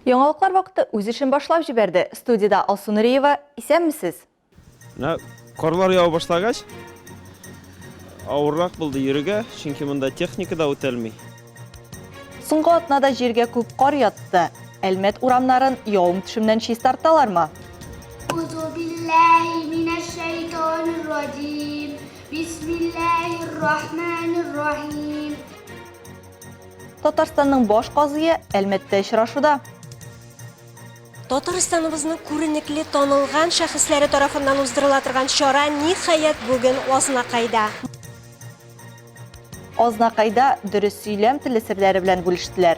Яңалыклар вакыты үз эшен башлап җибәрде. Студиядә Алсу Нуриева. Исәнмесез! Менә карлар ява башлагач, авыррак булды йөрергә, чөнки монда техника да үтәлми. Соңгы атнада җиргә күп кар ятты. Әлмәт урамнарын явым-төшемнән чистарталармы? Бисмиллаһир-рахманир-рахим. Татарстанның баш казые Әлмәттә очрашуда. Татарстаныбызның күренекле, танылган шәхесләре тарафыннан уздырыла торган чара ниһаять бүген Азнакайда. Азнакайда дөрес сөйләм теле серләре белән бүлештеләр.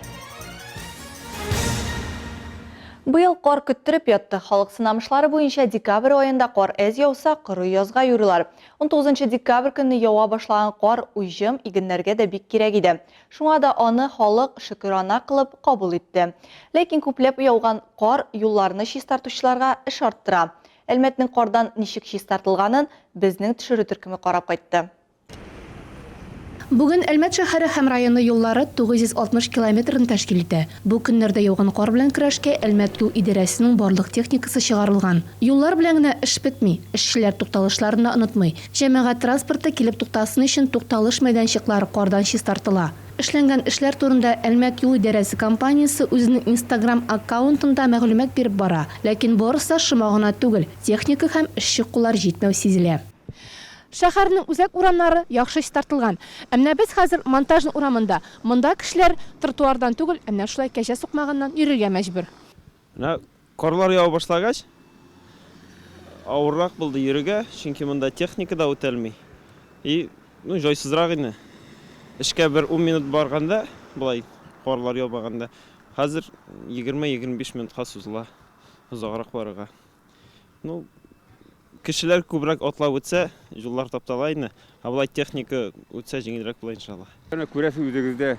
Быел кар көттереп ятты. Халык сынамышлары буенча декабрь аенда кар әз яуса, коры язга юрыйлар. Унтугызынчы декабрь көнне ява башлаган кар уҗым игеннәргә дә бик кирәк иде. Шуңа да аны халык шөкерана кылып кабул итте. Ләкин күпләп яуган кар юлларны чистартучыларга эш арттыра. Әлмәтнең кардан ничек чистартылганын безнең төшерү төркеме карап кайтты. Бүген Әлмәт шәһәре һәм районы юллары 960 километрны тәшкил итә. Бу көннәрдә яуган кар белән көрәшкә Әлмәт юл идарәсенең барлык техникасы чыгарылган. Юллар белән генә эш бетми, эшчеләр тукталышларны да онытмый. Җәмәгать транспорты килеп туктасын өчен тукталыш мәйданчыклары кардан чистартыла. Эшләнгән эшләр турында Әлмәт юл идарәсе компаниясе үзенең Инстаграм аккаунтында мәгълүмат биреп бара. Ләкин барысы да шома гына түгел, техника һәм эшче куллар җитмәү сизелә. Шәһәрнең үзәк урамнары яхшы чистартылган. Ә менә без хәзер Монтажный урамында. Монда кешеләр тротуардан түгел, ә менә шулай кәҗә сукмагыннан йөрергә мәҗбүр. Менә карлар ява башлагач, авыррак булды йөрергә, чөнки монда техника да үтәлми. И, ну, җайсызрак инде. Эшкә бер ун минут барганда, болай карлар яумаганда, хәзер егерме-егерме биш минутка сузыла озаграк барырга. Ну, кешеләр күбрәк атлап үтсә, юллар таптала инде. Ә болай техника үтсә, җиңелрәк була, иншалла. Әнә күрәсез үзегез дә,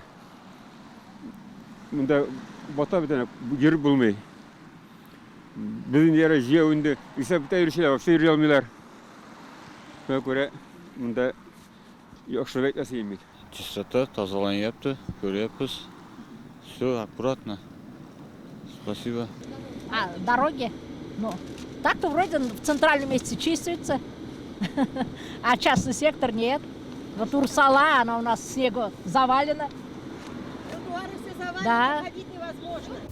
монда бата бит әнә, йөреп булмый. Без инде ярый җәяү инде, исәптә йөрүчеләр вообще йөри алмыйлар. Шуңа күрә монда яхшырак әйтәсе килми. Чистота, тазаланыяпты, күрәбез. Все аккуратно. Спасибо. А, дороги? Ну, так-то вроде в центральном месте чистится, а частный сектор нет. Вот Урсала, она у нас снегу завалена. Да.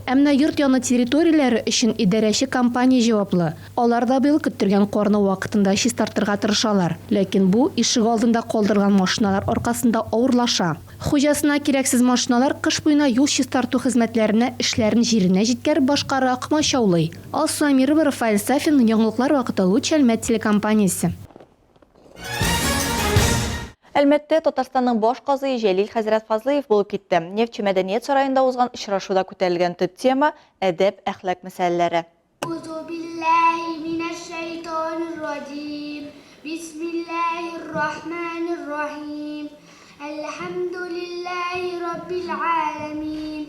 Ә менә йорт яны территорияләре өчен идарәче компания җаваплы. Алар да быел көттергән карны вакытында чистартырга тырышалар. Ләкин бу ишегалдында калдырылган машиналар аркасында авырлаша. Хуҗасына кирәксез машиналар кыш буена юл чистарту хезмәтләренә эшләрен җиренә җиткереп башкарырга комачаулый. Алсу Әмирова, Рафаэль Сафин, Яңалыклар вакыты, Луч Әлмәт телекомпаниясе. Әлмәттә Татарстанның баш казые Җәлил хәзрәт Фазлыев булып китте. Нефтьче мәдәният сараенда узган очрашуда күтәрелгән төп тема, әдәп-әхлак мәсьәләләре. Әгъузу биллаһи минәш-шәйтанир-раҗим. Бисмиллаһир-рахманир-рахим. Әлхәмдүлиллаһи раббил галәмин.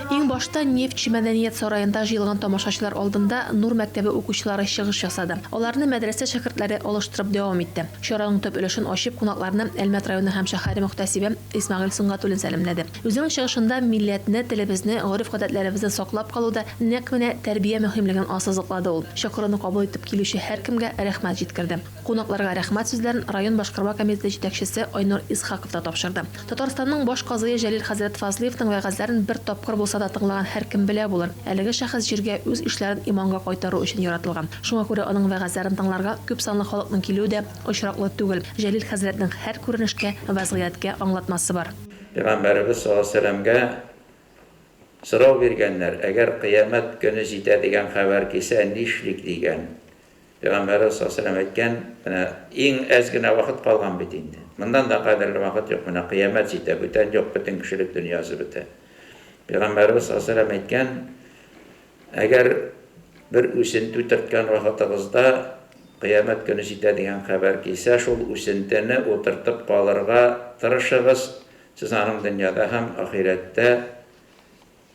Иң башта Нефтьче мәдәният сараенда җыелган тамашачылар алдында Нур мәктәбе укучылары чыгыш ясады. Аларны мәдрәсә шәкертләре алыштырып дәвам итте. Чараның төп өлешен ачып, кунакларны Әлмәт районы һәм шәһәре мөхтәсибе Исмәгыйль Сөнгатуллин сәламләде. Үзенең чыгышында милләтне, телебезне, гореф-гадәтләребезне саклап калуда нәкъ менә тәрбия мөһимлеген ассызыклады ул. Чакыруны кабул итеп килүче һәркемгә рәхмәт җиткерде. Кунакларга рәхмәт сүзләрен район башкарма комитеты җитәкчесе Айнур Исхаков та тапшырды. Татарстанның баш казые Җәлил хәзрәт Фазлыевның вәгазьләрен бер тапкыр булса да тыңлаган һәркем белә булыр, әлеге шәхес җиргә үз ишләрен иманга кайтару өчен яратылган. Шуңа күрә аның вәгазьләрен тыңларга күпсанлы халыкның килүе дә очраклы түгел. Җәлил хәзрәтнең һәр күренешкә, вәзгыятькә аңлатмасы бар. Пәйгамбәребез саллаллаһу галәйһи ва сәлләмгә сорау биргәннәр, Әгәр кыямәт көне җитә дигән хәбәр килсә, нишлик? дигән. Пәйгамбәребез саллаллаһу галәйһи ва сәлләм әйткән, Менә иң әз генә вакыт калган бит инде. Моннан да кадерле вакыт юк, менә кыямәт җитә, бүтән юк, бөтен кешелек дөньясы бетә. Пәйгамбәребез саллаллаһу галәйһи ва сәлләм әйткән, Әгәр бер үсенте үтерткән вакытыгызда кыямәт көне җитә дигән хәбәр килсә, шул үсентене утыртып калырга тырышыгыз, сез аның дөньяда һәм ахирәттә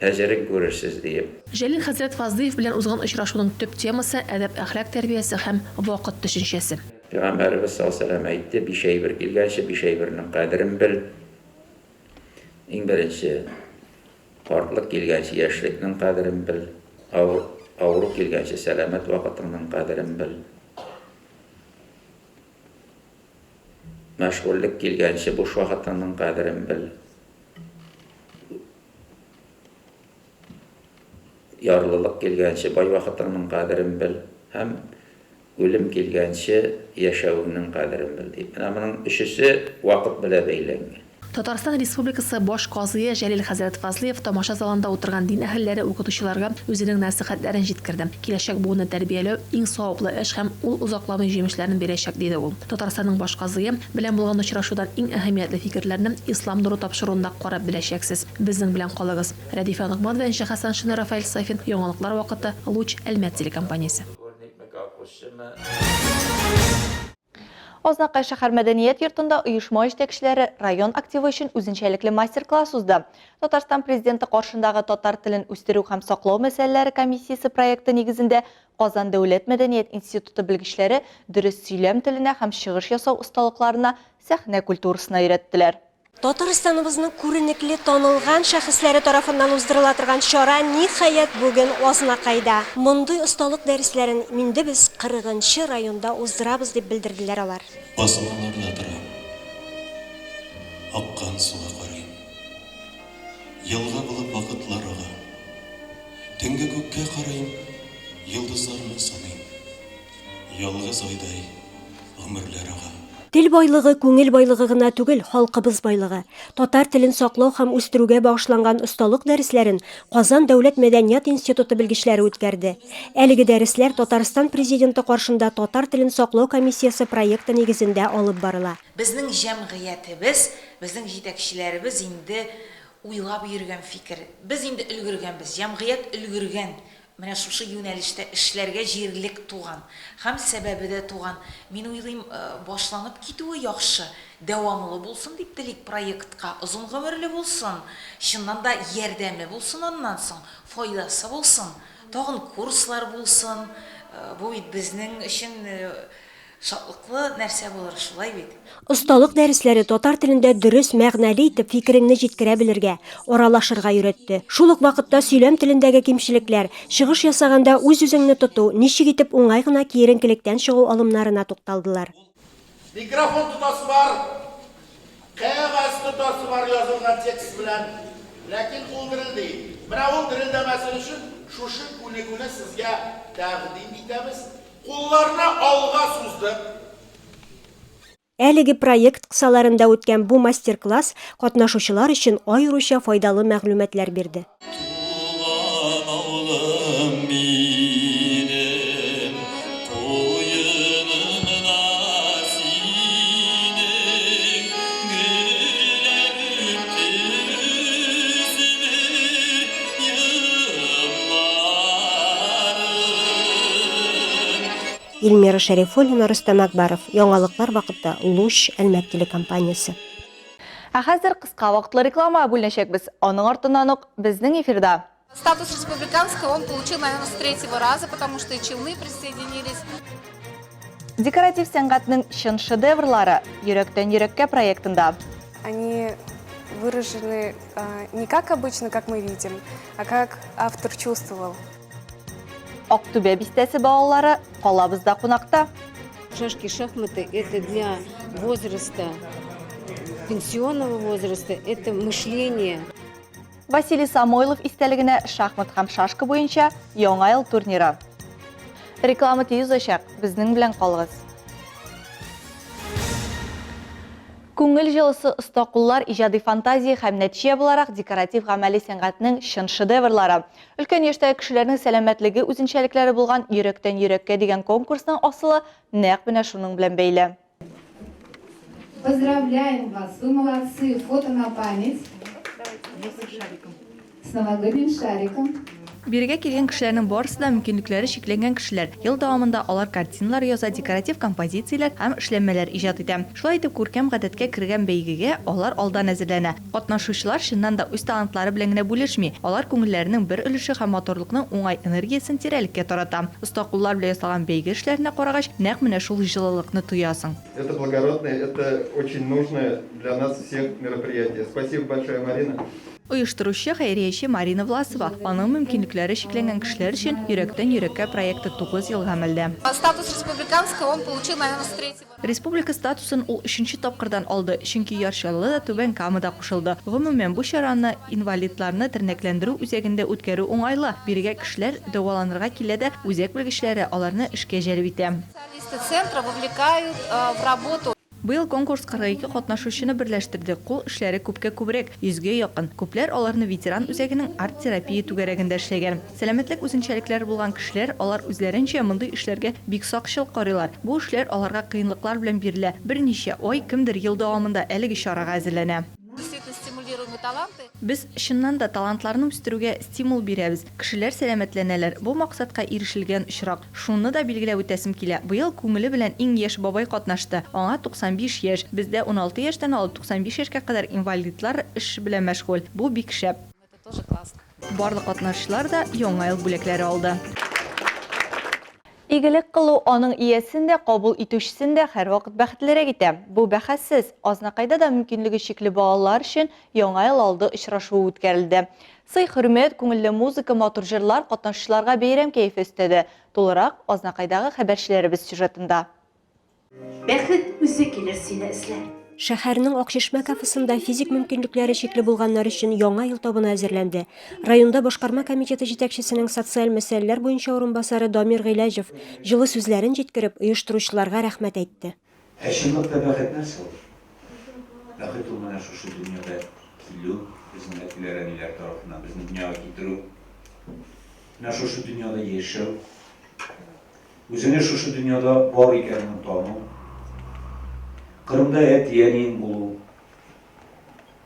әҗерен күрерсез, диеп. Җәлил хәзрәт Фазлыев белән узган очрашуның төп темасы, әдәп-әхлак тәрбиясе һәм вакыт төшенчәсе. Пәйгамбәребез саллаллаһу галәйһи ва сәлләм әйтте, Биш әйбер килгәнче, биш әйбернең кадерен бел. Иң беренче, Картлык килгәнче яшьлекнең кадерен бел. Авыру килгәнче сәламәт вакытыңның кадерен бел. Мәшгульлек килгәнче буш вакытыңның кадерен бел. Ярлылык килгәнче бай вакытыңның кадерен бел һәм үлем килгәнче яшәвеңнең кадерен бел, дип. Менә моның өчесе вакыт белә бәйләнгән. Татарстан Республикасы баш казые Җәлил хәзрәт Фазлыев тамаша залында утырган дин әһелләре, укытучыларга үзенең нәсыйхәтләрен җиткерде. Киләчәк буынны тәрбияләү, иң саваплы эш һәм ул озакламый җимешләрен бирәчәк, диде ул. Татарстанның баш казые белән булган очрашудан иң әһәмиятле фикерләрне Ислам нуры тапшыруында карап беләчәксез. Безнең белән калыгыз. Рәдифә Ногманова, Энҗе Хәсәншина, Рафаэль Сафин, Яңалыклар вакыты, Луч, Әлмәт телекомпаниясе. Азнакай шәһәр мәдәният йортында оешма җитәкчеләре район активы өчен үзенчәлекле мастер-класс узды. Татарстан Президенты каршындагы татар телен үстерү һәм саклау мәсьәләләре комиссиясе проекты нигезендә Казан дәүләт мәдәният институты белгечләре дөрес сөйләм теленә һәм чыгыш ясау осталыкларына, сәхнә культурасына өйрәттеләр. Татарстаныбызның күренекле, танылган шәхесләре тарафыннан уздырыла торган чара, ниһаять, бүген Азнакайда. Мондый осталык дәресләрен инде без кырыгынчы районда уздырабыз, дип белдерделәр алар. Басмаларда торам. Аккан суга карыйм. Елга булып вакытлар ага. Төнге күккә карыйм, йолдызларны саныйм. Ялгыз айдай гомерләр ага. Тел байлыгы күңел байлыгы гына түгел, халкыбыз байлыгы. Татар телен саклау һәм үстерүгә багышланган осталык дәресләрен Казан дәүләт мәдәният институты белгечләре үткәрде. Әлеге дәресләр Татарстан Президенты каршында татар телен саклау комиссиясе проекты нигезендә алып барыла. Безнең җәмгыятебез, безнең җитәкчеләребез инде уйлап йөргән фикер. Без инде өлгергәнбез, җәмгыять өлгергән. Менә шушы юнәлештә эшләргә җирлек туган. Һәм сәбәбе дә туган. Мин уйлыйм, башланып китүе яхшы. Дәвамлы булсын дип телик проектка. Озын гомерле булсын. Чыннан да ярдәме булсын аннан соң. Файдасы булсын. Тагын курслар булсын. Бу бит безнең өчен Шатлыклы нәрсә булыр, шулай бит? Осталык дәресләре татар телендә дөрес, мәгънәле итеп фикереңне җиткерә белергә, аралашырга өйрәтте. Шул ук вакытта сөйләм телендәге кимчелекләр, чыгыш ясаганда үз-үзеңне тоту, ничек итеп уңай гына киеренкелектән чыгу алымнарына тукталдылар. Микрофон тотасы бар, кәгазь тотасы бар язылган текст белән, ләкин ул дерелди. Менә ул дерелдәмәсен өчен шушы күнегүне сезгә тәкъдим итәбез. Кулларны алга суздык. Әлеге проект кысаларында үткән бу мастер-класс катнашучылар өчен аеруча файдалы мәгълүматлар бирде. Туган авылым минем, куенымда синең гөрләп үтте үсмер Эльмира Шәрифуллина, Рөстәм Акбаров, Яңалыклар вакыты, Луч, Әлмәт телекомпаниясе. Ә хәзер кыска вакытлы рекламага бүленәчәкбез. Аның артыннан ук безнең эфирда. Статус республиканского он получил, наверное, с третьего раза, потому что и Челны присоединились. Декоратив сәнгатьнең чын шедеврлары Йөрәктән йөрәккә проектында. Они выражены не как обычно, как мы видим, а как автор чувствовал. Актүбә бистәсе балалары калабызда кунакта. Шашки, шахматы это для возраста, пенсионного возраста, это мышление. Василий Самойлов истәлегенә шахмат һәм шашка буенча Яңа ел турниры. Реклама тиз узачак, безнең белән калыгыз. Күңел җылысы, оста куллар, иҗади фантазия һәм нәтиҗә буларак декоратив-гамәли сәнгатьнең чын шедеврлары. Өлкән яшьтәге кешеләрнең сәламәтлеге үзенчәлекләре булган Йөрәктән йөрәккә дигән конкурсның асылы нәкъ менә шуның белән бәйле. Поздравляем вас! Вы молодцы! Фото на память. С новогодним шариком! Бирегә килгән кешеләрнең барысы да мөмкинлекләре чикләнгән кешеләр. Ел дәвамында алар картиналар яза, декоратив композицияләр һәм эшләнмәләр иҗат итә. Шулай итеп, күркәм гадәткә кергән бәйгегә алар алдан әзерләнә. Катнашучылар чыннан да үз талантлары белән генә бүлешми, алар күңелләренең бер өлеше һәм матурлыкның уңай энергиясен тирәлеккә тарата. Оста куллар белән ясалган бәйге эшләренә карагач, нәкъ менә шул җылылыкны тоясың. Это благородное, это очень нужное для нас всех мероприятие. Спасибо большое, Марина. Оештыручы, хәйрияче Марина Власова. Аның мөмкинлекләре чикләнгән кешеләр өчен Йөрәктән йөрәккә проекты 9 ел гамәлдә. Статус республиканского он получил, наверное, с третьего. Республика статусын ул өченче тапкырдан алды, чөнки Яр Чаллы да, Түбән Кама да кушылды. Гомумән, бу чараны инвалидларны тернәкләндерү үзәгендә үткәрү уңайлы. Бирегә кешеләр дәваланырга килә дә, үзәк белгечләре аларны эшкә җәлеп итә. Специалисты центра вовлекают в работу. Быел конкурс 42 катнашучыны берләштерде, кул эшләре күпкә күбрәк, йөзгә якын. Күпләр аларны ветеран үзәгенең арт-терапия түгәрәгендә эшләгән. Сәламәтлек үзенчәлекләре булган кешеләр, алар үзләренчә мондый эшләргә бик сакчыл карыйлар. Бу эшләр аларга кыенлыклар белән бирелә, берничә ай, кемдер ел дәвамында әлеге чарага әзерләнә. Действительно стимулируем и таланты. Без, чыннан да, талантларны үстерүгә стимул бирәбез. Кешеләр сәламәтләнәләр. Бу максатка ирешелгән очрак. Шуны да билгеләп үтәсем килә, быел күңеле белән иң яшь бабай катнашты. Аңа 95 яшь. Бездә 16 яшьтән алып 95 яшькә кадәр инвалидлар эш белән мәшгуль. Бу бик шәп. Это тоже классно. Барлык катнашучылар да Яңа ел бүләкләре алды. Игелек кылу аның иясен дә, кабул итүчесен дә һәрвакыт бәхетлерәк итә. Бу бәхәссез. Азнакайда да мөмкинлеге чикле балалар өчен Яңа ел алды очрашуы үткәрелде. Сый-хөрмәт, күңелле музыка, матур җырлар катнашучыларга бәйрәм кәефе өстәде. Тулырак, Азнакайдагы хәбәрчеләребез сюжетында. Бәхет үзе килер сине эзләп. Шәһәрнең Акчишмә кафесында физик мөмкинлекләре чикле булганнар өчен Яңа ел табыны әзерләнде. Районда башкарма комитеты җитәкчесенең социаль мәсьәләләр буенча урынбасары Дамир Гыйләҗев җылы сүзләрен җиткереп, оештыручыларга рәхмәт әйтте. Ә чынлыкта бәхет нәрсә ул? Бәхет ул менә шушы дөньяда килү, безнең әтиләр-әниләр тарафыннан безне дөньяга китерү, менә шушы дөньяда яшәү. Үзеңне шушы дөньяда бар икәнеңне тану, Кырымда әти-әниең булу,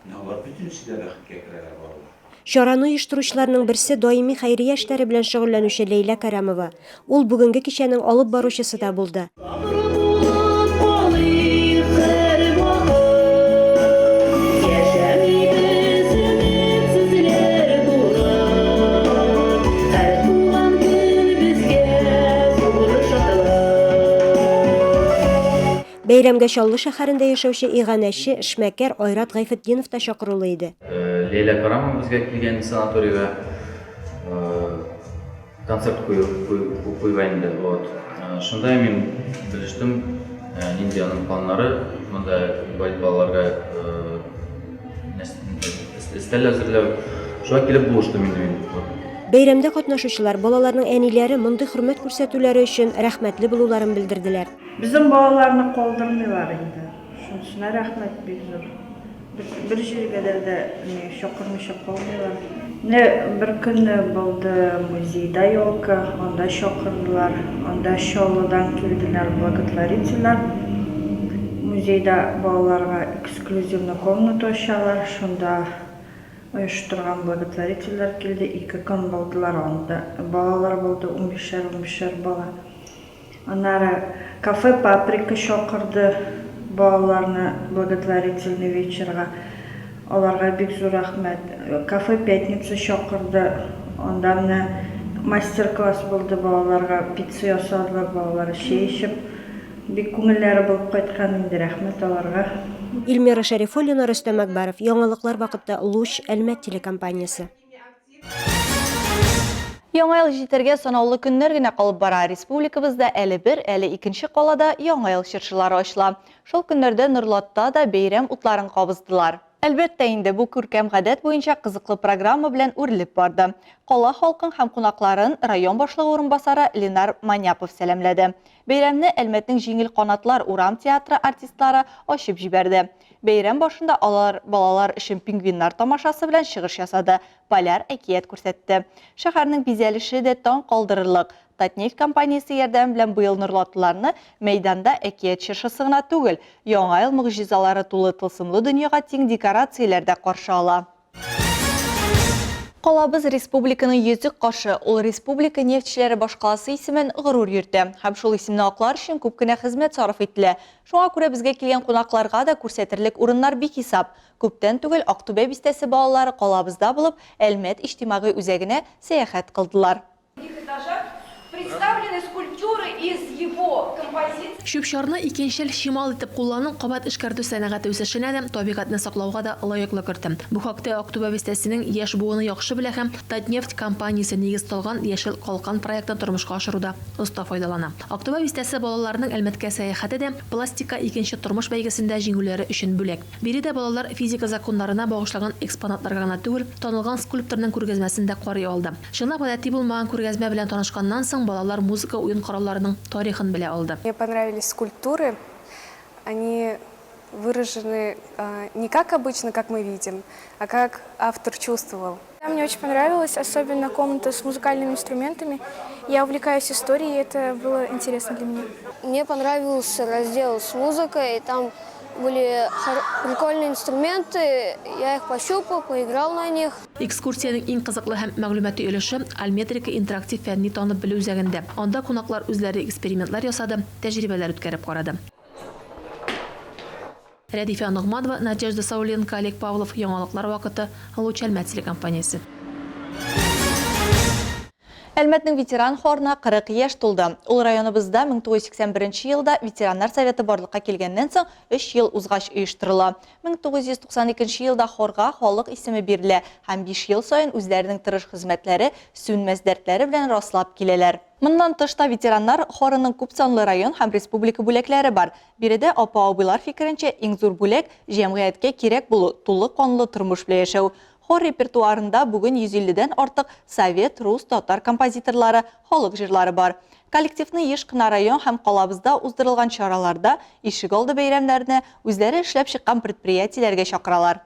менә алар бөтенесе дә бәхеткә керәләр, балалар. Чараны оештыручыларның берсе, даими хәйрия эшләре белән шөгыльләнүче Ләйлә Кәрамова. Ул бүгенге кичәнең алып баручысы да булды. Бәйрәмгә Чаллы шәһәрендә яшәүче иганәче, эшмәкәр Айрат Гайфетдинов та чакырулы иде. Ләйлә Карамова безгә килгән санаторийга Концерт кую куйга инде, вот. Шунда мин белештем, нинди аның планнары, монда инвалид балаларга өстәл әзерләү. Шуңа килеп булыштым инде мин. Вот. Бәйрәмдә катнашучылар балаларның әниләре мондый хөрмәт күрсәтүләре өчен рәхмәтле булуларын белдерделәр. Безнең балаларны калдырмыйлар инде. Шунысына рәхмәт бик зур. Бер, бер җиргә дә дә ни чакырмыйча калмыйлар. Менә бер көнне булды музейда елка, анда чакырдылар. Анда Чаллыдан килделәр благотворительләр. Музейда балаларга эксклюзивный комната ачалар, шунда оештырган благотворительләр килде, ике көн булдылар анда. Балалар булды, унбишәр, унбишәр бала. Аннары Кафе Паприка чакырды балаларны благотворительный вечерга. Аларга бик зур рәхмәт. Кафе Пятница чакырды. Анда менә мастер-класс булды балаларга, пицца ясадылар балалар, чәй эчеп. Бик күңелләре булып кайткан инде, рәхмәт аларга. Эльмира Шәрифуллина, Рөстәм Әкбаров, Яңалыклар вакыты, Луч, Әлмәт телекомпаниясе. Яңа ел җитәргә санаулы көннәр генә калып бара. Республикабызда әле бер, әле икенче калада Яңа ел чыршылары ачыла. Шул көннәрдә Норлатта да бәйрәм утларын кабыздылар. Әлбәттә инде, бу күркәм гадәт буенча кызыклы программа белән үрелеп барды. Кала халкын һәм кунакларын район башлыгы урынбасары Ленар Маняпов сәламләде. Бәйрәмне Әлмәтнең Җиңел канатлар урам театры артистлары ачып җибәрде. Бәйрәм башында алар балалар өчен пингвиннар тамашасы белән чыгыш ясады, поляр әкият күрсәтте. Шәһәрнең бизәлеше дә таң калдырырлык. Татнефть компаниясе ярдәме белән быел норлатлыларны мәйданда әкият чыршысы гына түгел, Яңа ел могҗизалары тулы тылсымлы дөньяга тиң декорацияләр дә каршы ала. Калабыз республиканың йөзек кашы, ул республика нефтьчеләре башкаласы исемен горур йөртә. Һәм шул исемне аклар өчен күп кенә хезмәт сарыф ителә. Шуңа күрә безгә килгән кунакларга да күрсәтерлек урыннар бихисап. Күптән түгел Актүбә бистәсе балалары калабызда булып, Әлмәт иҗтимагый үзәгенә сәяхәт кылдылар. Представлены скульптуры из его композиций. Чүп-чарны икенчел чимал итеп куллану кабат эшкәртү сәнәгате үсешенә дә, табигатьне саклауга да лаеклы кертем. Бу хакта Актүбә бистәсенең яшь буыны яхшы белә һәм Татнефть компаниясе нигез салган Яшел калкан проектын тормышка ашыруда оста файдалана. Актүбә бистәсе балаларының Әлмәткә сәяхәте дә Пластикка икенче тормыш бәйгесендә җиңүләре өчен бүләк. Биредә балалар физика законнарына багышланган экспонатларга гына түгел, танылган скульпторның күргәзмәсен дә карый алды. Чынлап гадәти булмаган күргәзмә белән танышканнан соң, балалар музыка уен коралларының тарихын белә алды. Мне понравились скульптуры, они выражены не как обычно, как мы видим, а как автор чувствовал. Мне очень понравилось, особенно комната с музыкальными инструментами. Я увлекаюсь историей, и это было интересно для меня. Мне понравился раздел с музыкой, там были прикольные инструменты, я их пощупал, поиграл на них. Экскурсиянең иң кызыклы һәм мәгълүмати өлеше, Альметрика интерактив фәнни танып белү үзәгендә. Анда кунаклар үзләре экспериментлар ясады, тәҗрибәләр үткәреп карады. Рәдифә Ногманова, Надежда Сауленко, Олег Павлов, Яңалыклар вакыты, Луч Әлмәт телекомпаниясе. Әлмәтнең ветеран хорына 40 яшь тулды. Ул районыбызда 1981 елда ветераннар советы барлыкка килгәннән соң 3 ел узгач оештырыла. 1992 елда хорга халык исеме бирелә һәм 5 ел саен үзләренең тырыш хезмәтләре, сүнмәс дәртләре белән раслап киләләр. Моннан тыш та ветераннар хорының күпсанлы район һәм республика бүләкләре бар. Биредә апа-абыйлар фикеренчә, иң зур бүләк, җәмгыятькә кирәк булу, тулы канлы тормыш белән яшәү. Хор репертуарында бүген 150 дән артык совет, рус, татар композиторлары, халык җырлары бар. Коллективны еш кына район һәм калабызда уздырылган чараларда, ишегалды бәйрәмнәренә, үзләре эшләп чыккан предприятиеләргә чакыралар.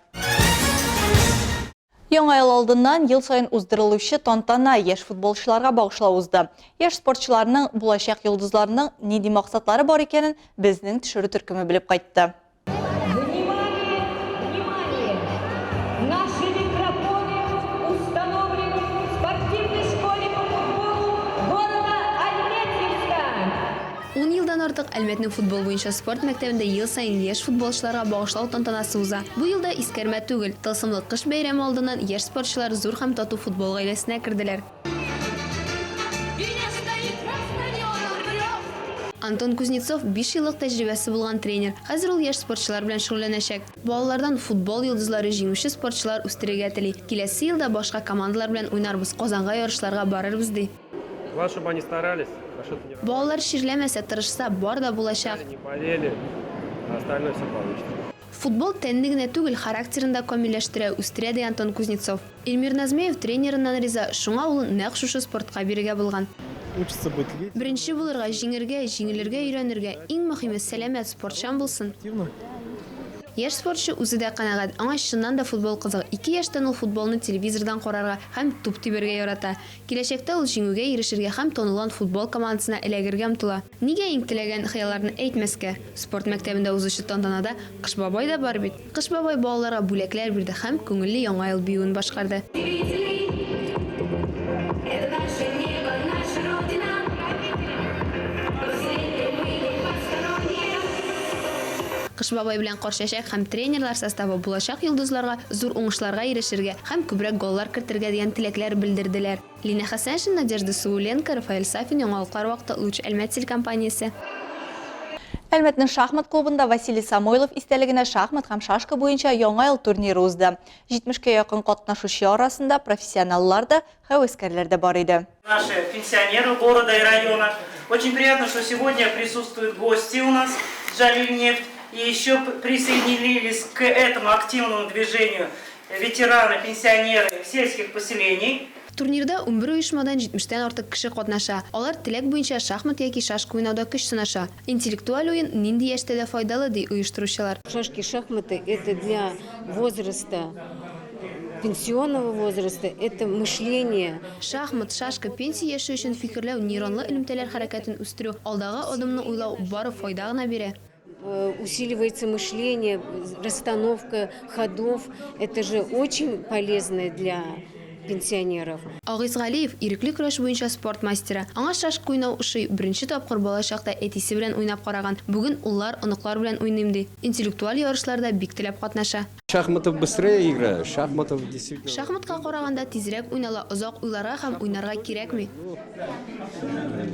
Яңа ел алдыннан ел саен уздырылучы тантана яшь футболчыларга багышлау узды. Яшь спортчыларның, булачак йолдызларның нинди максатлары бар икәнен безнең төшерү төркеме белеп кайтты. Внимание, внимание! Наши микрофоны установлены в спортивной школе по футболу города Альметьевска. Ун елдан артык Әлмәтнең футбол буенча спорт мәктәбендә ел саен яшь футболчыларга багышлау тантанасы уза. Бу ел да искәрмә түгел. Тылсымлы кыш бәйрәме алдыннан яшь спортчылар зур һәм тату футбол гаиләсенә керделәр. Антон Кузнецов, биш еллык тәҗрибәсе булган тренер. Хәзер ул яшь спортчылар белән шөгыльләнәчәк. Балалардан футбол йолдызлары, җиңүче спортчылар үстерергә тели. Киләсе елда башка командалар белән уйнарбыз, Казанга ярышларга барырбыз, ди. Главное, чтобы они старались, хорошо тренировались. Балалар чирләмәсә, тырышса, бар да булачак. Не болели, а остальное все получится. Футбол тәнне генә түгел, характерын да камилләштерә, үстерә, ди Антон Кузнецов. Эльмир Назмеев тренерыннан риза, шуңа улын нәкъ шушы спортка бирергә булган. Учится быть лидером. Беренче булырга, җиңергә, җиңелергә өйрәнергә, иң мөһиме, сәламәт, спортчан булсын. Яшь спортчы үзе дә канәгать, аңа чыннан да футбол кызык. Ике яшьтән ул футболны телевизордан карарга һәм туп тибәргә ярата. Киләчәктә ул җиңүгә ирешергә һәм танылган футбол командасына эләгергә омтыла. Нигә иң теләгән хыялларны әйтмәскә? Спорт мәктәбендә узучы тантанада Кыш бабай да бар бит. Кыш бабай балаларга бүләкләр бирде һәм күңелле Яңа ел биюен башкарды. Кыш бабай белән Карчәчәк һәм тренерлар составы булачак йолдызларга зур уңышларга ирешергә һәм күбрәк голлар кертергә дигән теләкләр белдерделәр. Линә Хәсәншина, Надежда Сууленко, Рафаэль Сафин, Яңалыклар вакыты, Луч Әлмәт телекомпаниясе. Әлмәтнең шахмат клубында Василий Самойлов истәлегенә шахмат һәм шашка буенча Яңа ел турниры узды. 70кә якын катнашучы арасында профессионаллар да, һәвәскәрләр дә бар иде. Наши пенсионеры города и района. Очень приятно, что сегодня присутствуют гости у нас Джалиль нефть. И еще присоединились к этому активному движению ветераны, пенсионеры сельских поселений. Турнирда унбер оешмадан җитмештән артык кеше катнаша. Алар теләк буенча шахмат яки шашка уйнауда көч сынаша. Интеллектуаль уен нинди яшьтә дә файдалы, ди оештыручылар. Шашки, шахматы, это для возраста, пенсионного возраста, это мышление. Шахмат, шашка, пенсия яше өчен фикерләү, нейронлы элемтәләр хәрәкәтен үстерү, алдагы адымны уйлау бары файда гына бирә. Усиливается мышление, расстановка ходов. Это же очень полезно для. пенсионеров. Агиз Галиев, ирекле көрәш буенча спорт мастеры. Аңа шашка уйнау ошый, беренче тапкыр бала чакта әтисе белән уйнап караган, бүген уллар, оныклар белән уйныйм, ди. Интеллектуаль ярышларда бик теләп катнаша. Шахматов быстрее играю, шахматов действительно. Шахматка караганда тизрәк уйнала, озак уйларга һәм уйнарга кирәкми.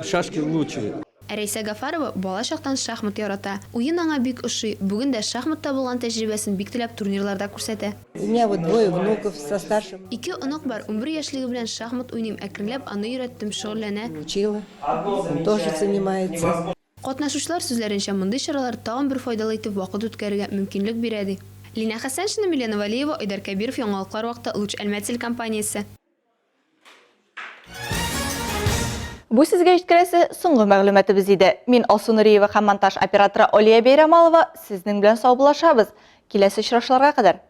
Шашки лучше. Ә Рәйсә Гафарова бала чактан шахмат ярата. Уен аңа бик ошый, бүген дә шахматта булган тәҗрибәсен бик теләп турнирларда күрсәтә. У меня вот двое внуков со старшим. Ике онык бар, 11 яшьлеге белән шахмат уйныйм, әкренләп аны өйрәттем, шөгыльләнә. Учила, он тоже занимается. Катнашучылар сүзләренчә, мондый чаралар тагын бер файдалы итеп вакыт үткәрергә мөмкинлек бирә, ди. Линә Хәсәншина, Милена Вәлиева, Айдар Кәбиров, Яңалыклар вакыты, Луч Әлмәт телекомпаниясе. Бу сезгә җиткерәсе соңгы мәгълүматыбыз иде. Мин Алсу Нуриева һәм монтаж операторы Алия Бәйрәмалова сезнең белән саубуллашабыз. Киләсе очрашуларга кадәр.